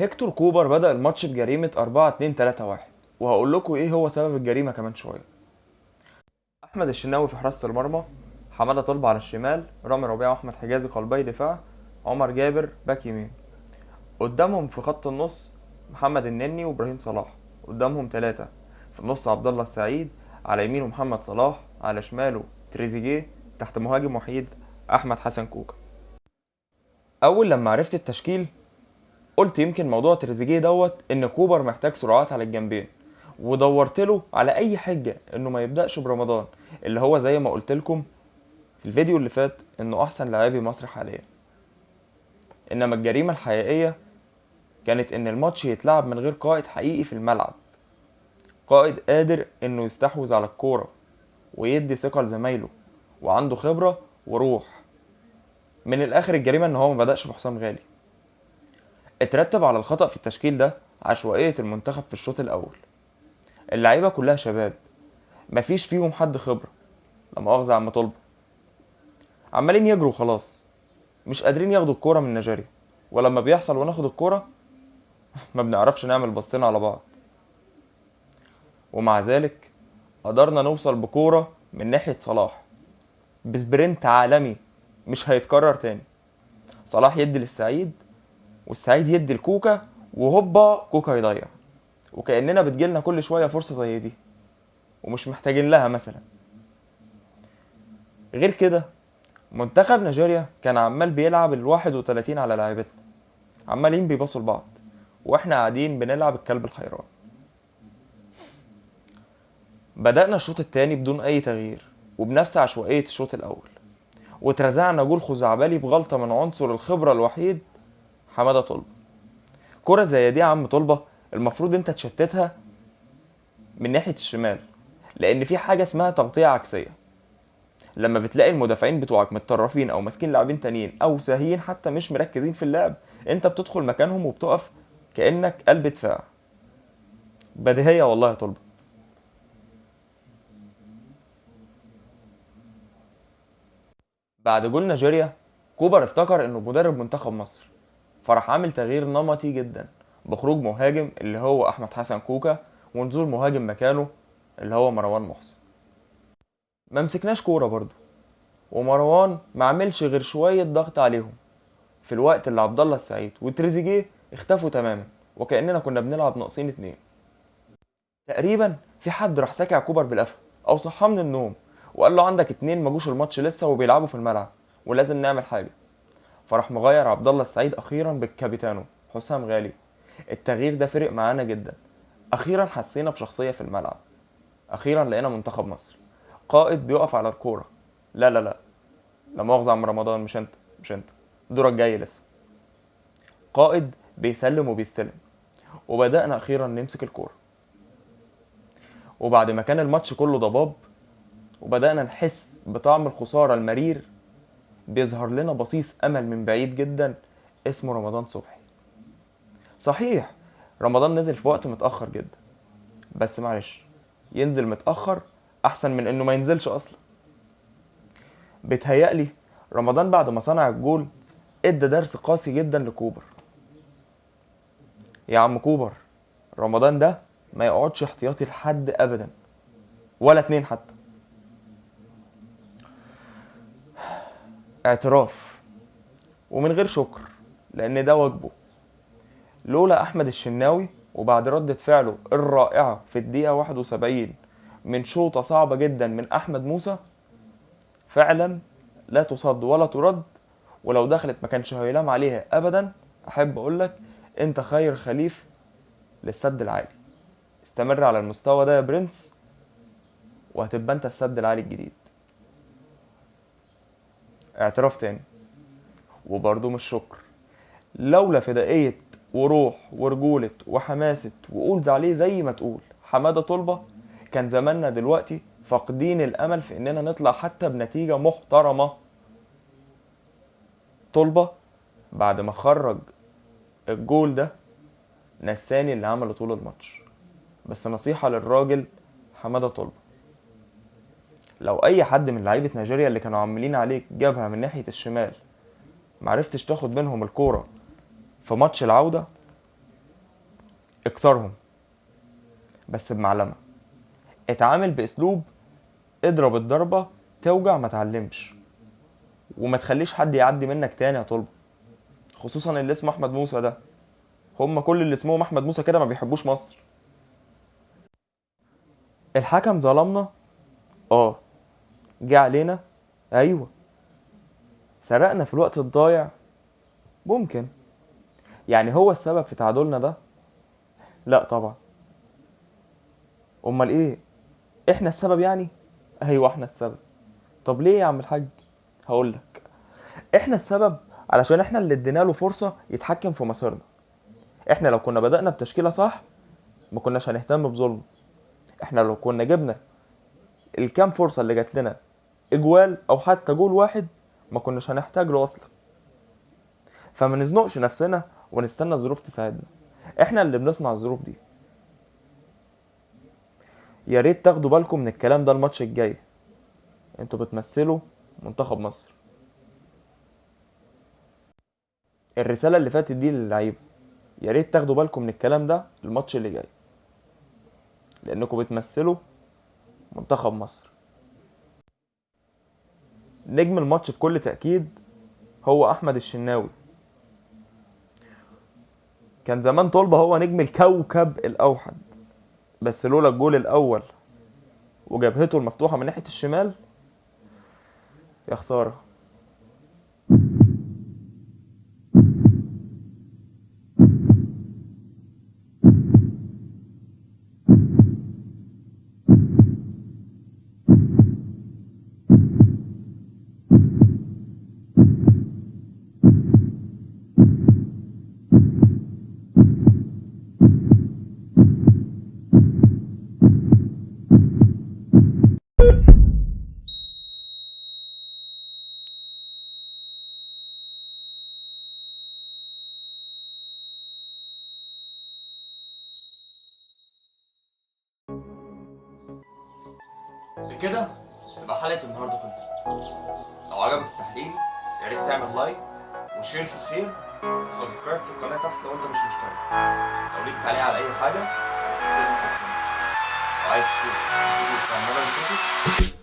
هيكتور كوبر بدأ الماتش بجريمة 4-2-3-1، وهقول لكم ايه هو سبب الجريمة كمان شوية. أحمد الشناوي في حراسة المرمى، حمادة طلبة على الشمال، رامي ربيعة وأحمد حجازي قلبي دفاع، عمر جابر باك يمين. قدامهم في خط النص محمد النني وإبراهيم صلاح، قدامهم 3 في النص عبد الله السعيد، على يمينه محمد صلاح، على شماله تريزيجيه، تحت مهاجم وحيد أحمد حسن كوكا. أول لما عرفت التشكيل قلت يمكن موضوع تريزيجيه دوت إن كوبر محتاج سرعات على الجنبين، ودورت له على أي حجة إنه ما يبدأش برمضان اللي هو زي ما قلت لكم في الفيديو اللي فات إنه أحسن لاعبي مصر حاليا. إنما الجريمة الحقيقية كانت إن الماتش يتلعب من غير قائد حقيقي في الملعب، قائد قادر إنه يستحوذ على الكورة ويدي ثقة لزمايله وعنده خبرة وروح. من الآخر الجريمة إن هو ما بدأش بحسام غالي. اترتب على الخطأ في التشكيل ده عشوائية المنتخب في الشوط الأول. اللعيبة كلها شباب، مفيش فيهم حد خبرة، لا مؤاخذة عم طلبة، عمالين يجروا خلاص، مش قادرين ياخدوا الكورة من نيجيريا، ولما بيحصل وناخد الكورة ما بنعرفش نعمل بصتين على بعض. ومع ذلك قدرنا نوصل بكورة من ناحية صلاح ب sprint عالمي مش هيتكرر تاني. صلاح يدي للسعيد والسعيد يدي لكوكا، وهوبا كوكا يضيع، وكأننا بتجيلنا كل شوية فرصة زي دي ومش محتاجين لها مثلا. غير كده منتخب نيجيريا كان عمال بيلعب 31 على لاعبتنا، عمالين بيباصوا لبعض واحنا قاعدين بنلعب الكلب الحيران. بدأنا الشوط الثاني بدون أي تغيير وبنفس عشوائية الشوط الأول، واترزعنا جول خزعبلي بغلطة من عنصر الخبرة الوحيد حمادة طلبة. كرة زي دي يا عم طلبة المفروض انت تشتتها من ناحية الشمال، لأن في حاجة اسمها تغطية عكسية. لما بتلاقي المدافعين بتوعك متطرفين أو ماسكين لاعبين تانيين أو ساهيين حتى مش مركزين في اللعب، انت بتدخل مكانهم وبتقف كأنك قلب دفاع. بديهية والله يا طلبة. بعد جول نيجيريا كوبر افتكر انه مدرب منتخب مصر، فراح عامل تغيير نمطي جدا بخروج مهاجم اللي هو احمد حسن كوكا ونزول مهاجم مكانه اللي هو مروان محسن. ما مسكناش كورة برضه، ومروان ما عملش غير شوية ضغط عليهم في الوقت اللي عبد الله السعيد وتريزيجيه اختفوا تماما، وكأننا كنا بنلعب ناقصين 2 تقريبا. في حد راح ساكع كوبر بالقفا او صحاه من النوم وقال له عندك 2 ما جوش الماتش لسه وبيلعبوا في الملعب ولازم نعمل حاجة، فراح مغير عبد الله السعيد اخيرا بالكابيتانو حسام غالي. التغيير ده فرق معانا جدا، اخيرا حسينا بشخصية في الملعب، اخيرا لقينا منتخب مصر قائد بيقف على الكورة. لا لا لا لا مؤاخذة عم رمضان، مش انت، مش انت، دورك جاي لسه. قائد بيسلم وبيستلم، وبدأنا اخيرا نمسك الكورة. وبعد ما كان الماتش كله ضباب وبدأنا نحس بطعم الخسارة المرير، بيظهر لنا بصيص أمل من بعيد جدا اسمه رمضان صبحي. صحيح رمضان نزل في وقت متأخر جدا، بس معلش ينزل متأخر أحسن من إنه ما ينزلش أصلا. بيتهيألي رمضان بعد ما صنع الجول ادى درس قاسي جدا لكوبر. يا عم كوبر، رمضان ده ما يقعدش احتياطي لحد أبدا، ولا 2 حتى. اعتراف ومن غير شكر لأن ده واجبه. لولا أحمد الشناوي وبعد ردة فعله الرائعة في الدقيقة 71 من شوطة صعبة جدا من أحمد موسى، فعلا لا تصد ولا ترد، ولو دخلت ما كانش هيلام عليها أبدا. أحب أقولك أنت خير خليف للسد العالي، استمر على المستوى ده يا برنس وهتبقى أنت السد العالي الجديد. اعتراف تاني وبرضه مش شكر، لولا فدائية وروح ورجولة وحماسة وقول عليه زي ما تقول حمادة طلبة، كان زماننا دلوقتي فاقدين الأمل في إننا نطلع حتى بنتيجة محترمة. طلبة بعد ما خرج الجول ده نساني اللي عمله طول الماتش. بس نصيحة للراجل حمادة طلبة، لو أي حد من لعيبة نيجيريا اللي كانوا عاملين عليك جابها من ناحية الشمال معرفتش تاخد منهم الكورة في ماتش العودة، اكسرهم بس بمعلمة، اتعامل باسلوب اضرب الضربة توجع ما تعلمش، وما تخليش حد يعدي منك تاني يا طلبة، خصوصا اللي اسمه احمد موسى ده. هم كل اللي اسمهم احمد موسى كده ما بيحبوش مصر. الحكم ظلمنا، جه علينا، ايوه. سرقنا في الوقت الضايع، ممكن. يعني هو السبب في تعادلنا ده؟ لا طبعا. امال ايه؟ احنا السبب يعني؟ ايوه احنا السبب. طب ليه يا عم الحاج؟ هقول لك، احنا السبب علشان احنا اللي ادينا له فرصة يتحكم في مسارنا. احنا لو كنا بدأنا بتشكيلة صح ما كناش هنهتم بظلمه. احنا لو كنا جبنا الكام فرصة اللي جات لنا اجوال او حتى جول واحد ما كناش هنحتاج له اصلا. فما نزنقش نفسنا ونستنى الظروف تساعدنا، احنا اللي بنصنع الظروف دي. يا ريت تاخدوا بالكم من الكلام ده الماتش الجاي، انتوا بتمثلوا منتخب مصر. الرسالة اللي فاتت دي للعيبة، يا ريت تاخدوا بالكم من الكلام ده الماتش اللي جاي، لانكم بتمثلوا منتخب مصر. نجم الماتش بكل تأكيد هو أحمد الشناوي. كان زمان طلبة هو نجم الكوكب الأوحد، بس لولا الجول الأول وجبهته المفتوحة من ناحية الشمال يا خسارة. بكده تبقى حلقة النهاردة خلصت. لو عجبك التحليل يا ريت تعمل like و share في الخير و subscribe في القناة تحت لو انت مش مشترك. لو ليك تعليق على اي حاجة اكتب لي في ال comment. لو عايز تشوف الفيديو بتاع المرة اللي فاتت